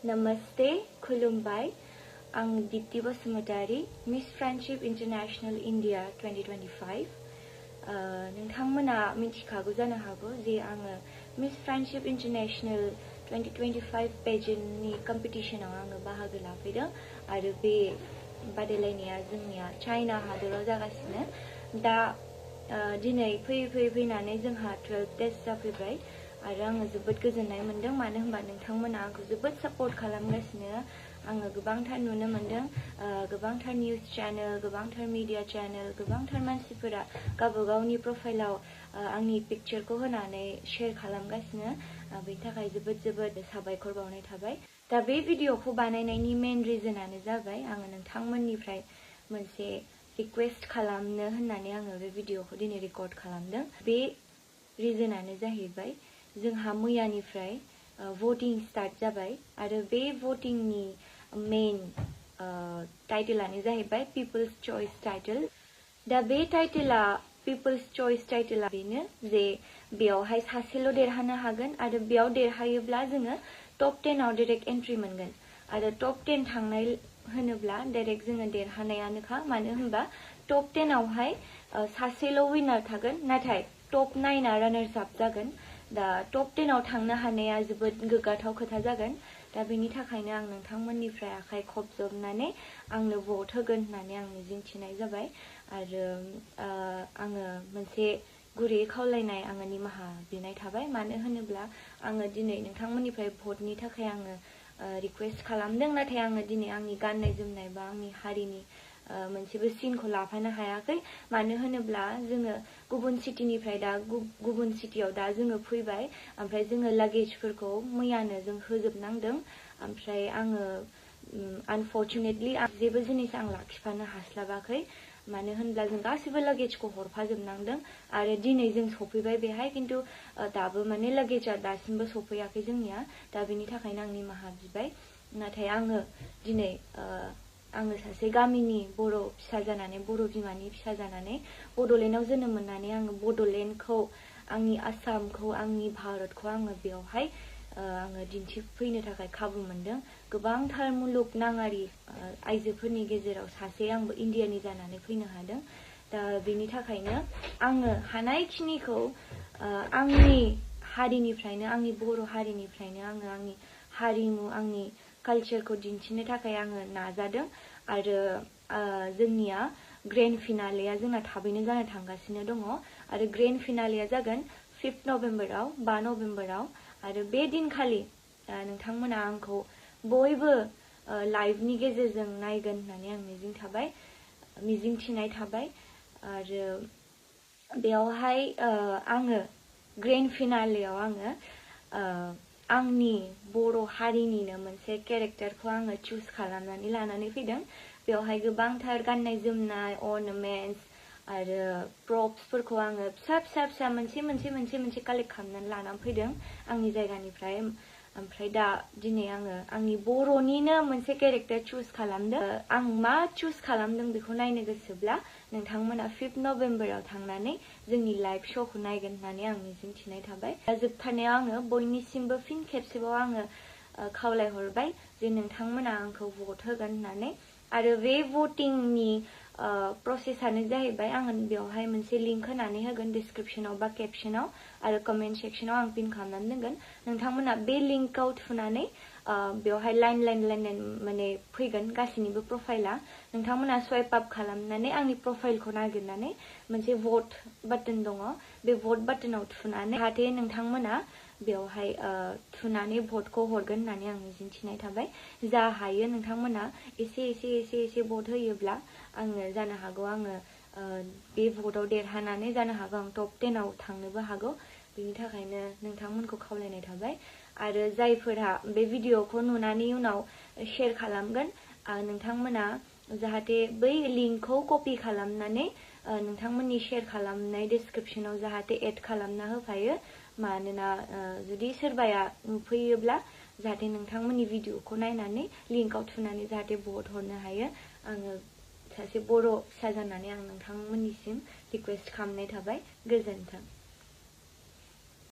Namaste, Khulumbai. I'm Dipti Basumatary, Miss Freindship International India 2025. नोंथांमोना मिथिखागौ जानो हागौ जे आङो Miss Freindship International 2025 पेजेन्टनि कम्पिटिशनाव आङो बाहागो लाफैदों आरो बे बादायलायनाया जोंनिया चाइना हादराव जागासिनो दा दिनै फैनानै जोंहा 12 डेज जाफैबाय आरो आङो जोबोद गोजोननाय मोनदों मानो होनबा नोंथांमोना आंखौ जोबोद सापर्ट खालामगासिनो आङो गोबांथार नुनो मोनदों गोबांथार निउज चेनेल गोबांथार मीडिया चेनेल गोबांथार मानसिफोरा गावनि प्रफाइलाव आंनि पिक्चारखौ होनानै शेयार खालामगासिनो बेनि थाखाय जोबोद साबायखर बावनाय थाबाय दा बे भिडिअखौ बानायनायनि मेन रिजनानो जाबाय आङो नोंथांमोननिफ्राय मोनसे रिक्वेस्ट खालामनो होननानै आङो बे भिडिअखौ दिनै रेकर्ड खालामदों बे रिजनानो जाहैबाय जोंहा मैयानिफ्राय voting स्टार्ट जाबाय आरो बे votingनि मेन टाइटलानो जाहैबाय पिपल्स चॉइस टाइटल दा बे टाइटला पिपल्स चॉइस टाइटला बेनो जे बेयावहाय सासेल' देरहानो हागोन आरो बेयाव देरहायोब्ला जोङो टप 10 आव डाइरेक्ट एन्ट्रि मोनगोन आरो टप 10 थांनाय होनोब्ला डाइरेक्ट जोङो देरहानायानोखा मानो होनबा टप 10 आवहाय सासेल' विनार थागोन नाथाय टप 9 आ रानार्स आप जागोन दा टप 10 आव थांनो हानाया जोबोद गोग्गाथाव खोथा जागोन दा बेनि थाखायनो आं नोंथांमोननिफ्राय आखाइ खबजबनानै आंनो भट होगोन होननानै आं मिजिंथिनाय जाबाय आरो आङो मोनसे गुरैयै खावलायनाय आङो निमाहा बिनाय थाबाय मानो होनोब्ला आङो दिनै नोंथांमोननिफ्राय भटनि थाखाय आङो रिक्वेस्ट खालामदों नाथाय आङो दिनै आंनि गाननाय जोमनाय बा आंनि हारिनि मोनसेबो सिनखौ लाफानो हायाखै मानो होनोब्ला जोङो गुबुन सिटिनिफ्राय दा गुबुन सिटियाव दा जोङो फैबाय ओमफ्राय जोङो लागेजफोरखौ मैयानो जों होजोबनांदों ओमफ्राय आङो आनफर्चुनेटलि जेबो जिनिस आं लाखिफानो हास्लाबाखै मानो होनब्ला जों गासिबो लागेजखौ हरफाजोबनांदों आरो दिनै जों सफैबाय बेहाय खिन्थु दाबो माने लागेजआ दासिमबो सफैयाखै जोंनिया दा बेनि थाखायनो आं निमाहा बिबाय नाथाय आङो दिनै आङो सासे गामिनि बर' फिसा जानानै बर' बिमानि फिसा जानानै बड'लेण्डआव जोनोम मोननानै आङो बड'लेण्डखौ आंनि आसामखौ आंनि भारतखौ आङो बेयावहाय आङो दिन्थिफैनो थाखाय खाबु मोनदों गोबांथार मुलुगनाङारि आइजोफोरनि गेजेराव सासे आंबो इण्डियानि जानानै फैनो हादों दा बेनि थाखायनो आङो हानायखिनिखौ आंनि हारिनिफ्रायनो आंनि बर' हारिनिफ्रायनो आङो आंनि हारिमु आंनि कालचारखौ दिन्थिनो थाखाय आङो नाजादों आरो जोंनिया ग्रेन्ड फिनालेया जोंना थाबैनो जानो थांगासिनो दङ आरो ग्रेन्ड फिनालेया जागोन 5 नभेम्बराव 5 नभेम्बराव आरो बे दिनखालि नोंथांमोना आंखौ बयबो लाइभनि गेजेरजों नायगोन होननानै आं मिजिंथिनाय थाबाय आरो बेयावहाय आङो ग्रेन्ड फिनालेयाव आङो आंनि बर' हारिनिनो मोनसे केरेक्टारखौ आङो चुज खालामनानै लानानै फैदों बेवहाय गोबांथार गाननाय जोमनाय अर्नामेन्ट्स आरो प्रप्सफोरखौ आङो फिसा मोनसे कालेक्ट खालामनानै लानानै फैदों आंनि जायगानिफ्राय ओमफ्राय दा दिनै आङो आंनि बर'निनो मोनसे केरेक्टार चुज खालामदों आं मा चुज खालामदों बेखौ नायनो गोसोब्ला नोंथांमोना 5 नभेम्बराव थांनानै जोंनि लाइभ श'खौ नायगोन होननानै आं मिजिंथिनाय थाबाय दा जोबथारनायाव आङो बयनिसिमबो फिन खेबसेबाव आङो खावलायहरबाय जे नोंथांमोना आंखौ भट होगोन होननानै आरो बे भटिंनि प्रसेसआनो जाहैबाय आङो बेवहाय मोनसे लिंक होनानै होगोन डिसक्रिप्शनाव बा केपशनाव आरो कमेन्ट सेक्शनाव आं पिन खालामनानै दोनगोन नोंथांमोना बे लिंकआव थुनानै बेवहाय लाइन माने फैगोन गासैनिबो प्रफाइला नोंथांमोना स्वाइप आप खालामनानै आंनि प्रफाइलखौ नागिरनानै मोनसे भट बाटन दङ बे भट बाटनाव थुनानै जाहाथे नोंथांमोना बेवहाय थुनानै भटखौ हरगोन होननानै आं मिजिंथिनाय थाबाय जा हायो नोंथांमोना एसे भट होयोब्ला आङो जानो हागौ आङो बे भटआव देरहानानै जानो हागौ आं टप 10 आव थांनोबो हागौ बेनि थाखायनो नोंथांमोनखौ खावलायनाय थाबाय आरो जायफोरा बे भिडिअखौ नुनानै उनाव शेयार खालामगोन नोंथांमोना जाहाथे बै लिंकखौ कपि खालामनानै नोंथांमोननि शेयार खालामनाय डिसक्रिप्शनाव जाहाथे एड खालामना होफायो मानोना जुदि सोरबाया नुफैयोब्ला जाहाथे नोंथांमोननि भिडिअखौ नायनानै लिंकआव थुनानै जाहाथे भट हरनो हायो आङो सासे बर' फिसा जानानै आं नोंथांमोननिसिम रिक्वेस्ट खालामनाय थाबाय गोजोन्थों